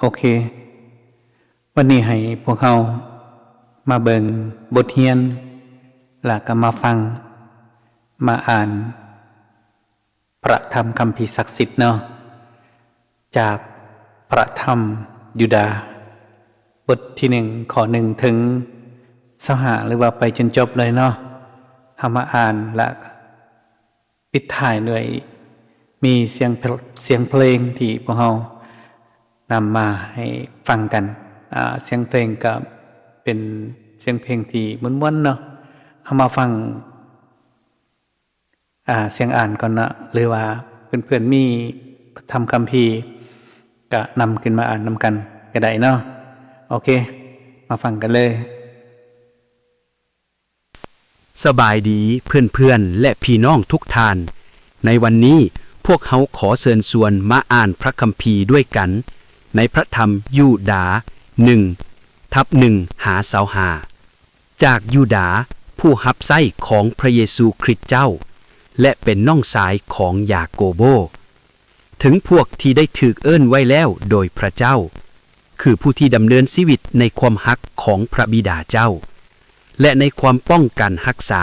ໂອເຄ ວັນນີ້ໃຫ້ພວກເຮົາມາເບິ່ງບົດຮຽນ ແລ້ວກໍມາຟັງ ມາອ່ານພະທຳຄຳພີສັກສິດເນາະ ຈາກພະທຳຢູດາ ບົດທີໜຶ່ງ ຂໍ້ໜຶ່ງ ເຖິງຊາວຫ້າ ຫຼືວ່າໄປຈົນຈົບເລີຍເນາະ. ເຮົາມາອ່ານ ແລ້ວ ປິດທ້າຍດ້ວຍມີສຽງເພ- ສຽງເພງທີ່ພວກເຮົານຳມາໃຫ້ຟັງກັນ. ອາ ສຽງເພງກໍເປັນສຽງເພງທີ່ມ່ວນໆເນາະ. ເຮົາມາຟັງ ອາ ສຽງອ່ານກ່ອນເນາະ ຫຼືວ່າເພື່ອນໆມີທຳຄຳພີ ກະນຳຂຶ້ນມາອ່ານນຳກັນກໍໄດ້ເນາະ. ໂອເຄ ມາຟັງກັນເລີຍ. ສະບາຍດີເພື່ອນໆ ແລະ ພີ່ນ້ອງທຸກທ່ານ. ໃນວັນນີ້ພວກເຮົາຂໍເຊີນຊວນມາອ່ານພະຄຳພີດ້ວຍກັນ ໃນພະທຳຢູດາ ໜຶ່ງ ທັບ ໜຶ່ງ ຫາ ຊາວຫ້າ ຈາກຢູດາ ຜູ້ຮັບໃຊ້ຂອງພະເຢຊູຄຣິດເຈົ້າ ແລະ ເປັນນ້ອງຊາຍຂອງຢາໂກໂບ. ເຖິງພວກທີ່ໄດ້ຖືກເອີ້ນໄວ້ແລ້ວໂດຍພຣະເຈົ້າ, ຄືຜູ້ທີ່ດຳເນີນຊີວິດໃນຄວາມຮັກຂອງພຣະບິດາເຈົ້າ ແລະ ໃນຄວາມປ້ອງກັນຮັກສາ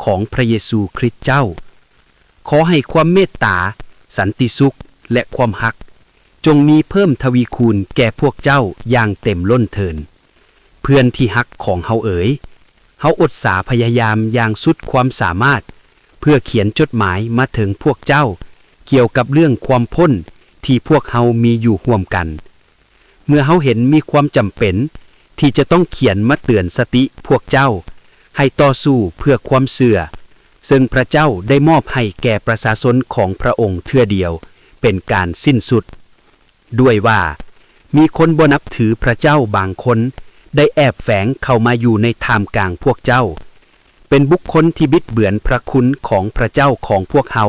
ຂອງພຣະເຢຊູຄຣິດເຈົ້າ, ຂໍໃຫ້ຄວາມເມດຕາ, ສັນຕິສຸກ ແລະ ຄວາມຮັກ ຈົ່ງມີເພີ່ມທະວີຄູນແກ່ພວກເຈົ້າຢ່າງເຕັມລົ້ນເທີນ. ເພື່ອນທີ່ຮັກຂອງເຮົາເອີຍ, ເຮົາອົດສາພະຍາຍາມຢ່າງສຸດຄວາມສາມາດ ເພື່ອຂຽນຈົດໝາຍມາເຖິງພວກເຈົ້າ ກ່ຽວກັບເລື່ອງຄວາມພົ້ນທີ່ພວກເຮົາມີຢູ່ຮ່ວມກັນ. ເມື່ອເຮົາເຫັນມີຄວາມຈຳເປັນທີ່ຈະຕ້ອງຂຽນມາເຕືອນສະຕິພວກເຈົ້າ ໃຫ້ຕໍ່ສູ້ເພື່ອຄວາມເຊື່ອ ເຊິ່ງພຣະເຈົ້າໄດ້ມອບໃຫ້ແກ່ປະຊາຊົນຂອງພຣະອົງເທື່ອດຽວເປັນການສິ້ນສຸດ. ດ້ວຍວ່າມີຄົນບໍ່ນັບຖືພຣະເຈົ້າບາງຄົນໄດ້ແອບແຝງເຂົ້າມາຢູ່ໃນທ່າມກາງພວກເຈົ້າ, ເປັນບຸກຄົນທີ່ບິດເບືອນພຣະຄຸນຂອງພຣະເຈົ້າຂອງພວກເຮົາ,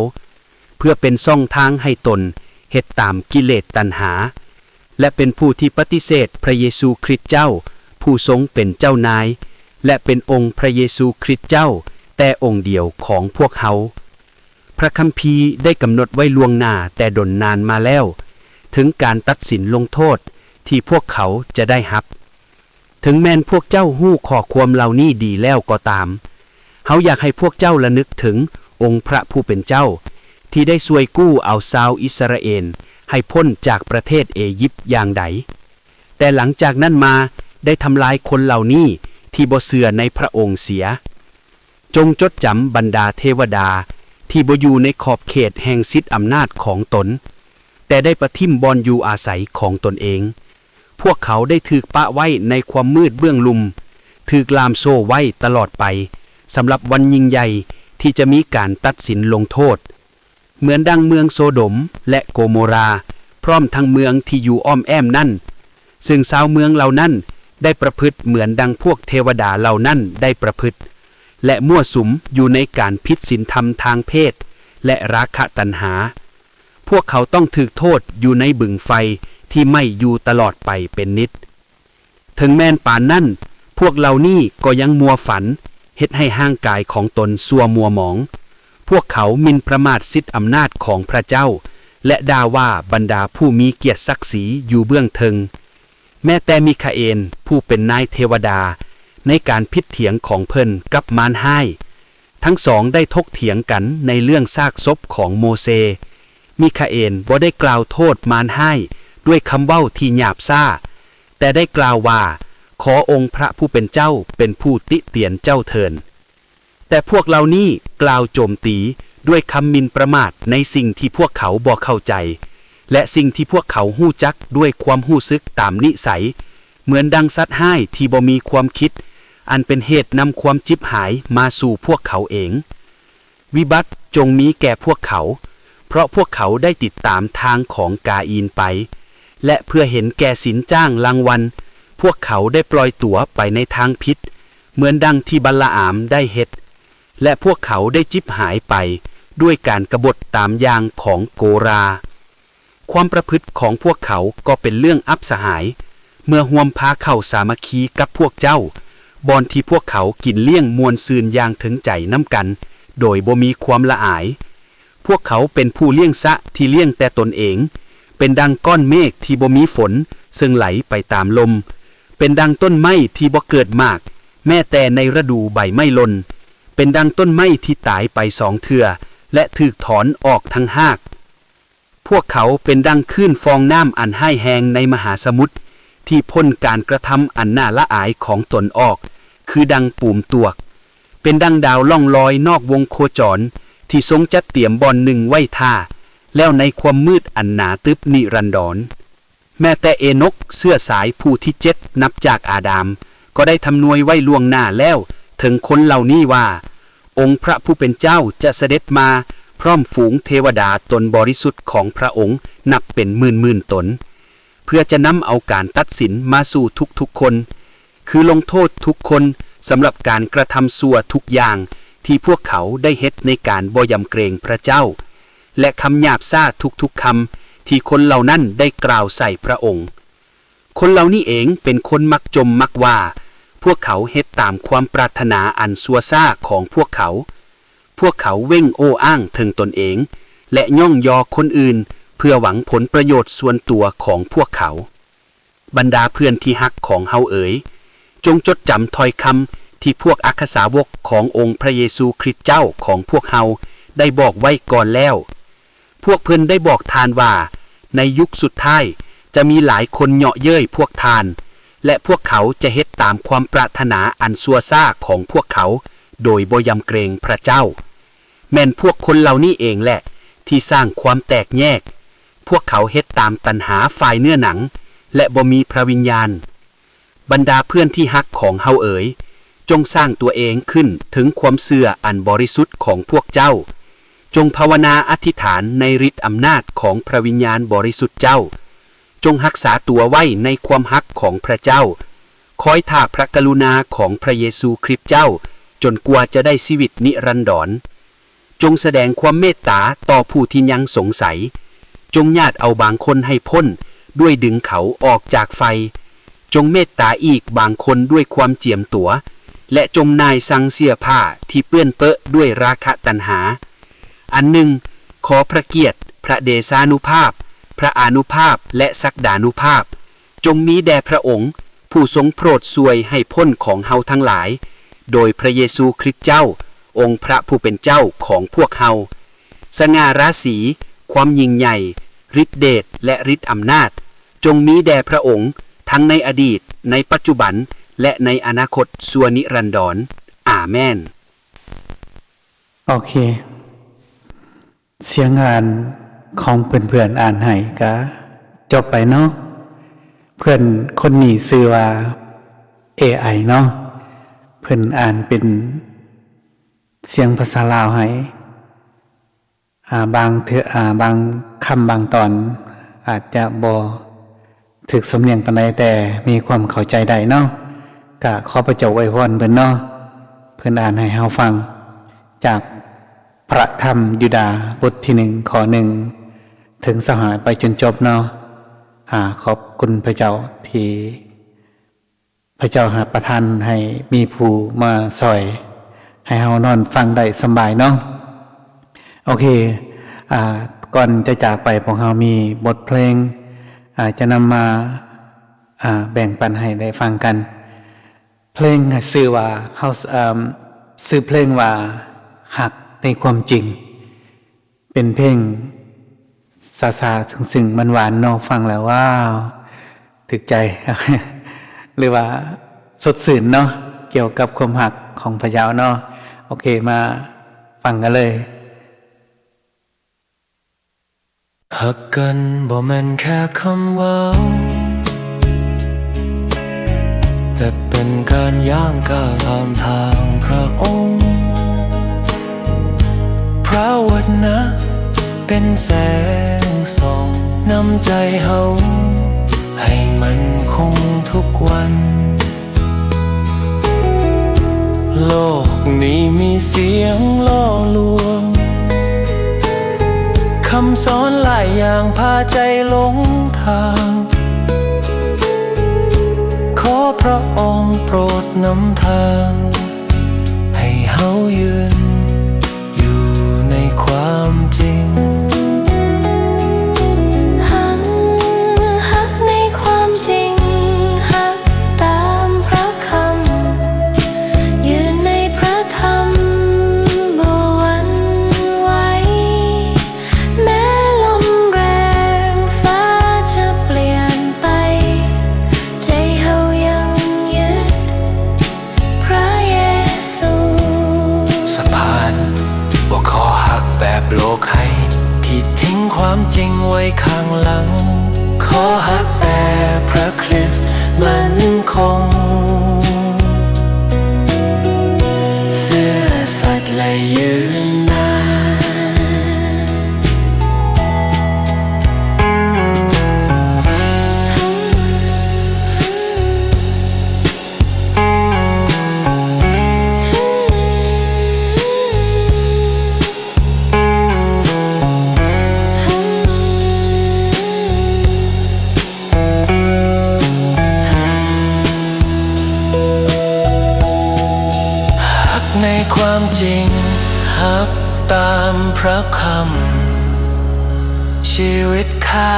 ເພື່ອເປັນຊ່ອງທາງໃຫ້ຕົນເຮັດຕາມກິເລດຕັນຫາ, ແລະ ເປັນຜູ້ທີ່ປະຕິເສດພຣະເຢຊູຄຣິດເຈົ້າ ຜູ້ຊົງເປັນເຈົ້ານາຍ ແລະ ເປັນອົງພຣະເຢຊູຄຣິດເຈົ້າແຕ່ອົງດຽວຂອງພວກເຮົາ. ພຣະຄຳພີໄດ້ກຳນົດໄວ້ລ່ວງໜ້າແຕ່ດົນນານມາແລ້ວ ເຖິງການຕັດສິນລົງໂທດທີ່ພວກເຂົາຈະໄດ້ຮັບ. ເຖິງແມ່ນພວກເຈົ້າຮູ້ຂໍ້ຄວາມເຫຼົ່ານີ້ດີແລ້ວກໍຕາມ, ເຮົາຢາກໃຫ້ພວກເຈົ້າລະນຶກເຖິງອົງພຣະຜູ້ເປັນເຈົ້າ ທີ່ໄດ້ຊ່ວຍກູ້ເອົາຊາວອິດສະຣາເອນໃຫ້ພົ້ນຈາກປະເທດເອຢິບຢ່າງໃດ, ແຕ່ຫຼັງຈາກນັ້ນມາໄດ້ທຳລາຍຄົນເຫຼົ່ານີ້ທີ່ບໍ່ເຊື່ອໃນພຣະອົງເສຍ. ຈົ່ງຈົດຈຳບັນດາເທວະດາທີ່ບໍ່ຢູ່ໃນຂອບເຂດແຫ່ງສິດອຳນາດຂອງຕົນ, ແຕ່ໄດ້ປະຖິ້ມບ່ອນຢູ່ອາໄສຂອງຕົນເອງ. ພວກເຂົາໄດ້ຖືກປະໄວ້ໃນຄວາມມືດເບື້ອງລຸ່ມ, ຖືກລ່າມໂສ້ໄວ້ຕະຫຼອດໄປ, ສຳລັບວັນຍິ່ງໃຫຍ່ທີ່ຈະມີການຕັດສິນລົງໂທດ. ເໝືອນດັ່ງເມືອງໂຊໂດມ ແລະ ໂກໂມຣາ, ພ້ອມທັງເມືອງທີ່ຢູ່ອ້ອມແອ້ມນັ້ນ, ເຊິ່ງຊາວເມືອງເຫຼົ່ານັ້ນໄດ້ປະພຶດເໝືອນດັ່ງພວກເທວະດາເຫຼົ່ານັ້ນໄດ້ປະພຶດ ແລະ ມົ້ວສຸມຢູ່ໃນການຜິດສິນທຳທາງເພດ ແລະ ລາຄະຕັນຫາ. ພວກເຂົາຕ້ອງຖືກໂທດຢູ່ໃນບຶງໄຟທີ່ໄໝ້ຢູ່ຕະຫຼອດໄປເປັນນິດ. ເຖິງແມ່ນປານນັ້ນ, ພວກເຫຼົ່ານີ້ກໍຍັງມົວຝັນ, ເຮັດໃຫ້ຮ່າງກາຍຂອງຕົນຊົ່ວມົວໝອງ. ພວກເຂົາໝິ່ນປະໝາດສິດອຳນາດຂອງພຣະເຈົ້າ ແລະ ດ່າວ່າບັນດາຜູ້ມີກຽດສັກສີຢູ່ເບື້ອງເທິງ. ແມ້ແຕ່ມີຄາເອນຜູ້ເປັນນາຍເທວະດາ ໃນການຜິດຖຽງຂອງເພິ່ນກັບມານຮ້າຍ, ທັງສອງໄດ້ຖົກຖຽງກັນໃນເລື່ອງຊາກສົບຂອງໂມເຊ. ມີຄາເອນບໍ່ໄດ້ກ່າວໂທດມານຮ້າຍດ້ວຍຄຳເວົ້າທີ່ຫຍາບຊ້າ, ແຕ່ໄດ້ກ່າວວ່າ, ຂໍອົງພຣະຜູ້ເປັນເຈົ້າເປັນຜູ້ຕິຕຽນເຈົ້າເທີ້ນ. ແຕ່ພວກເຫຼົ່ານີ້ກ່າວໂຈມຕີດ້ວຍຄຳໝິ່ນປະໝາດໃນສິ່ງທີ່ພວກເຂົາບໍ່ເຂົ້າໃຈ ແລະ ສິ່ງທີ່ພວກເຂົາຮູ້ຈັກດ້ວຍຄວາມຮູ້ສຶກຕາມນິໄສ, ເໝືອນດັ່ງສັດຮ້າຍທີ່ບໍ່ມີຄວາມຄິດ, ອັນເປັນເຫດນຳຄວາມຈິບຫາຍມາສູ່ພວກເຂົາເອງ. ວິບັດຈົ່ງມີແກ່ພວກເຂົາ, ເພາະພວກເຂົາໄດ້ຕິດຕາມທາງຂອງກາອີນໄປ, ແລະ ເພື່ອເຫັນແກ່ສິນຈ້າງລາງວັນ, ພວກເຂົາໄດ້ປ່ອຍຕົວໄປໃນທາງຜິດ, ເໝືອນດັ່ງທີ່ບາລະອາມໄດ້ເຮັດ, ແລະ ພວກເຂົາໄດ້ຈິບຫາຍໄປດ້ວຍການກະບົດຕາມຢ່າງຂອງໂກຣາ. ຄວາມປະພຶດຂອງພວກເຂົາກໍເປັນເລື່ອງອັບສະຫາຍ, ເມື່ອຮ່ວມພາເຂົ້າສາມັກຄີກັບພວກເຈົ້າ, ບ່ອນທີ່ພວກເຂົາກິນລ້ຽງມ່ວນຊື່ນຢ່າງເຖິງໃຈນຳກັນ ໂດຍບໍ່ມີຄວາມລະອາຍ. ພວກເຂົາເປັນຜູ້ລ້ຽງຊະທີ່ລ້ຽງແຕ່ຕົນເອງ, ເປັນດັ່ງກ້ອນເມກທີ່ບໍ່ມີຝົນ ເຊິ່ງໄຫຼໄປຕາມລົມ, ເປັນດັ່ງຕົ້ນໄມ້ທີ່ບໍ່ເກີດໝາກ ແມ້ແຕ່ໃນລະດູໃບໄມ້ຫຼົ່ນ, ເປັນດັ່ງຕົ້ນໄມ້ທີ່ຕາຍໄປສອງເທື່ອ ແລະ ຖືກຖອນອອກທັງຮາກ. ພວກເຂົາເປັນດັ່ງຄື້ນຟອງນ້ຳອັນຮ້າຍແຮງໃນມະຫາສະໝຸດ ທີ່ພົ້ນການກະທຳອັນໜ້າລະອາຍຂອງຕົນອອກ, ຄືດັ່ງປູມຕວກ, ເປັນດັ່ງດາວລ່ອງລອຍນອກວົງໂຄຈອນ ທີ່ຊົງຈັດຕຽມບ່ອນໜຶ່ງໄວ້ຖ້າ, ແລ້ວໃນຄວາມມືດອັນໜາຕຶບນິລັນດອນ. ແມ້ແຕ່ເອນົກ ເຊື້ອສາຍຜູ້ທີເຈັດນັບຈາກອາດາມ ກໍໄດ້ທຳນວຍໄວ້ລ່ວງໜ້າແລ້ວເຖິງຄົນເຫຼົ່ານີ້ວ່າ ອົງພຣະຜູ້ເປັນເຈົ້າຈະສະເດັດມາພ້ອມຝູງເທວະດາຕົນບໍລິສຸດຂອງພຣະອົງນັບເປັນໝື່ນໆຕົນ, ເພື່ອຈະນຳເອົາການຕັດສິນມາສູ່ທຸກໆຄົນ, ຄືລົງໂທດທຸກຄົນສຳລັບການກະທຳຊົ່ວທຸກຢ່າງທີ່ພວກເຂົາໄດ້ເຮັດໃນການບໍ່ຢຳເກງພຣະເຈົ້າ ແລະ ຄຳຫຍາບຊ້າທຸກໆຄຳທີ່ຄົນເຫຼົ່ານັ້ນໄດ້ກ່າວໃສ່ພຣະອົງ. ຄົນເຫຼົ່ານີ້ເອງເປັນຄົນມັກຈົ່ມມັກວ່າ, ພວກເຂົາເຮັດຕາມຄວາມປາດຖະໜາອັນຊົ່ວຊ້າຂອງພວກເຂົາ. ພວກເຂົາເວັ່ງໂອ້ອ້າງເຖິງຕົນເອງ ແລະ ຍ້ອງຍໍຄົນອື່ນເພື່ອຫວັງຜົນປະໂຫຍດສ່ວນຕົວຂອງພວກເຂົາ. ບັນດາເພື່ອນທີ່ຮັກຂອງເຮົາເອີຍ, ຈົ່ງຈົດຈຳຖ້ອຍຄຳທີ່ພວກອັກຄະສາວົກຂອງອົງພຣະເຢຊູຄຣິດເຈົ້າຂອງພວກເຮົາໄດ້ບອກໄວ້ກ່ອນແລ້ວ. ພວກເພິ່ນໄດ້ບອກທ່ານວ່າ, ໃນຍຸກສຸດທ້າຍຈະມີຫຼາຍຄົນເຍາະເຍີ້ຍພວກທ່ານ, ແລະ ພວກເຂົາຈະເຮັດຕາມຄວາມປາດຖະໜາອັນຊົ່ວຊ້າຂອງພວກເຂົາໂດຍບໍ່ຢຳເກງພຣະເຈົ້າ. ແມ່ນພວກຄົນເຫຼົ່ານີ້ເອງແຫຼະທີ່ສ້າງຄວາມແຕກແຍກ. ພວກເຂົາເຮັດຕາມຕັນຫາຝ່າຍເນື້ອໜັງ ແລະ ບໍ່ມີພຣະວິນຍານ. ບັນດາເພື່ອນທີ່ຮັກຂອງເຮົາເອີຍ, ຈົ່ງສ້າງຕົວເອງຂຶ້ນເຖິງຄວາມເຊື່ອອັນບໍລິສຸດຂອງພວກເຈົ້າ. ຈົ່ງພາວະນາອະທິຖານໃນລິດອຳນາດຂອງພຣະວິນຍານບໍລິສຸດເຈົ້າ. ຈົ່ງຮັກສາຕົວໄວ້ໃນຄວາມຮັກຂອງພຣະເຈົ້າ. ຄອຍຖ້າພຣະກະລຸນາຂອງພຣະເຢຊູຄຣິດເຈົ້າ ຈົນກວ່າຈະໄດ້ຊີວິດນິລັນດອນ. ຈົ່ງສະແດງຄວາມເມດຕາຕໍ່ຜູ້ທີ່ຍັງສົງໄສ. ຈົ່ງຍາດເອົາບາງຄົນໃຫ້ພົ້ນດ້ວຍດຶງເຂົາອອກຈາກໄຟ. ຈົ່ງເມດຕາອີກບາງຄົນດ້ວຍຄວາມຈຽມຕົວ, ແລະ ຈົ່ງໜ່າຍຊັງເສື້ອຜ້າທີ່ເປື້ອນເປິດ້ວຍລາຄະຕັນຫາ. ອັນໜຶ່ງ, ຂໍພຣະກຽດ, ພຣະເດຊານຸພາບ, ພຣະອານຸພາບ ແລະ ສັກດານຸພາບ ຈົ່ງມີແດ່ພຣະອົງ, ຜູ້ຊົງໂຜດຊ່ວຍໃຫ້ພົ້ນຂອງເຮົາທັງຫຼາຍ, ໂດຍພຣະເຢຊູຄຣິດເຈົ້າ, ອົງພຣະຜູ້ເປັນເຈົ້າຂອງພວກເຮົາ. ສະຫງ່າລາສີ, ຄວາມຍິ່ງໃຫຍ່, ລິດເດດ ແລະ ລິດອຳນາດ, ຈົ່ງມີແດ່ພຣະອົງ, ທັງໃນອະດີດ, ໃນປັດຈຸບັນ ແລະ ໃນອະນາຄົດຊົ່ວນິລັນດອນ. ອາແມນ. ໂອເຄ. ສຽງອ່ານຂອງເພື່ອນໆອ່ານໃຫ້ກະຈົບໄປເນາະ. ເພື່ອນຄົນນີ້ຊື່ວ່າ ເອໄອ ເນາະ, ເພິ່ນອ່ານເປັນສຽງພາສາລາວໃຫ້. ອາ ບາງເທື່ອ ອາ ບາງຄຳບາງຕອນອາດຈະບໍ່ ຖືກສຳນຽງປານໃດ, ແຕ່ມີຄວາມເຂົ້າໃຈໄດ້ເນາະ. ກະຂໍພະເຈົ້າອວຍພອນເພິ່ນເນາະ, ເພິ່ນອ່ານໃຫ້ເຮົາຟັງຈາກພະທຳຢູດາ ບົດທີໜຶ່ງ ຂໍ້ໜຶ່ງ ເຖິງຊາວຫ້າ ໄປຈົນຈົບເນາະ. ອາ ຂອບຄຸນພະເຈົ້າທີ່ ພະເຈົ້າຫາປະທານໃຫ້ມີຜູ້ມາຊ່ອຍໃຫ້ເຮົານອນຟັງໄດ້ສຳບາຍເນາະ. ໂອເຄ ອາ ກ່ອນຈະຈາກໄປ ພວກເຮົາມີບົດເພງ ອາ ຈະນຳມາ ອາ ແບ່ງປັນໃຫ້ໄດ້ຟັງກັນ. ເພງຊື່ວ່າ ເຮົາ ເອີ່ມ ຊື່ເພງວ່າ ຮັກໃນຄວາມຈິງ. ເປັນເພງຊ້າໆ ຊຶ້ງໆ ຫວານໆ ເນາະ, ຟັງແລ້ວ ວ້າວ ຖືກໃຈ ຫຼືວ່າສົດຊື່ນເນາະ, ກ່ຽວກັບຄວາມຮັກຂອງພະເຈົ້າເນາະ. ໂອເຄ ມາຟັງກັນເລີຍ. ຮັກກັນບໍ່ແມ່ນແຄ່ຄຳເວົ້າ ແຕ່ເປັນການຍ່າງກ້າວຕາມທາງພຣະອົງ. ພຣະວັດນະເປັນແສງສ່ອງນຳໃຈເຮົາໃຫ້ໝັ້ນຄົງທຸກວັນ. ໂລກນີ້ມີສຽງຫຼໍ່ລວງ, ຄຳສອນຫຼາຍຢ່າງພາໃຈຫຼົງທາງ. ຂໍພຣະອົງໂປດນຳທາງ ໃຫ້ເຮົາຢືນຢູ່ໃນຄວາມຈິງ. ຄວາມຈິງໄວ້ຂ້າງຫຼັງ ຂໍຮັກແຕ່ພຣະຄຣິດໝັ້ນຄົງ ເຊື່ອສັດ ແລະ ຍືນນານ. ຮັກໃນຄວາມຈິງ ຮັກຕາມພຣະຄຳ ຊີວິດຂ້າ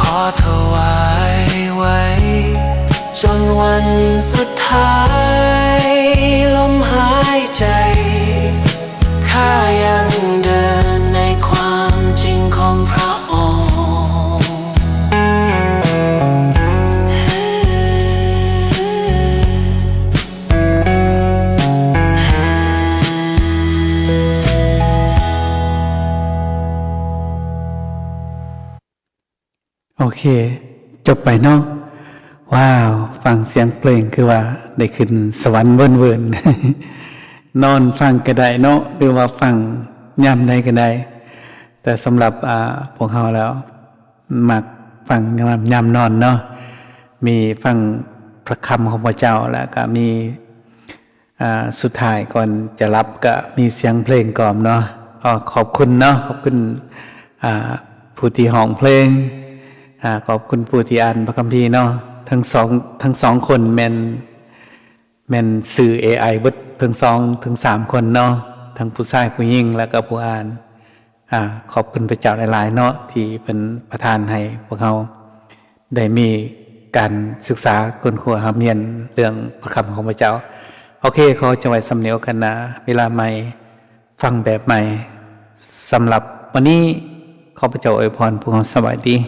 ຂໍຖວາຍໄວ້ ຈົນວັນສຸດທ້າຍ ລົມຫາຍໃຈ ຂ້າຍັງເດີນໃນຄວາມຈິງຂອງພຣະອົງ. ໂອເຄ ຈົບໄປເນາະ. ວ້າວ ຟັງສຽງເພງຄືວ່າໄດ້ຂຶ້ນສະຫວັນເວີນໆ. ນອນຟັງກໍໄດ້ເນາະ ຫຼືວ່າຟັງຍາມໃດກໍໄດ້. ແຕ່ສຳລັບ ອ່າ ພວກເຮົາແລ້ວ ມັກຟັງຍາມ ຍາມນອນເນາະ. ມີຟັງພຣະຄຳຂອງພຣະເຈົ້າ ແລ້ວກໍມີ ອ່າ ສຸດທ້າຍກ່ອນຈະຫຼັບກໍມີສຽງເພງກ່ອມເນາະ. ຂໍຂອບຄຸນເນາະ ຂອບຄຸນ ອ່າ ຜູ້ທີ່ຮ້ອງເພງ ອ່າ ຂອບຄຸນຜູ້ທີ່ອ່ານພຣະຄຳພີເນາະ. ທັງສອງ ທັງສອງຄົນແມ່ນ ແມ່ນຊື່ເອໄອເບິດ ທັງສອງ ທັງສາມຄົນເນາະ ທັງຜູ້ຊາຍຜູ້ຍິງ ແລ້ວກໍຜູ້ອ່ານ. ອ່າ ຂອບຄຸນພຣະເຈົ້າຫຼາຍໆເນາະ ທີ່ເພິ່ນປະທານໃຫ້ພວກເຮົາໄດ້ມີການສຶກສາຄົ້ນຄວ້າຮ່ຳຮຽນເລື່ອງພຣະຄຳຂອງພຣະເຈົ້າ. ໂອເຄ ຂໍຈະໄວ້ສ່ຳນີ້ ໂອກາດໜ້າເວລາໃໝ່ ຟັງແບບໃໝ່. ສຳລັບມື້ນີ້ ຂໍພຣະເຈົ້າອວຍພອນພວກເຮົາ. ສະບາຍດີ.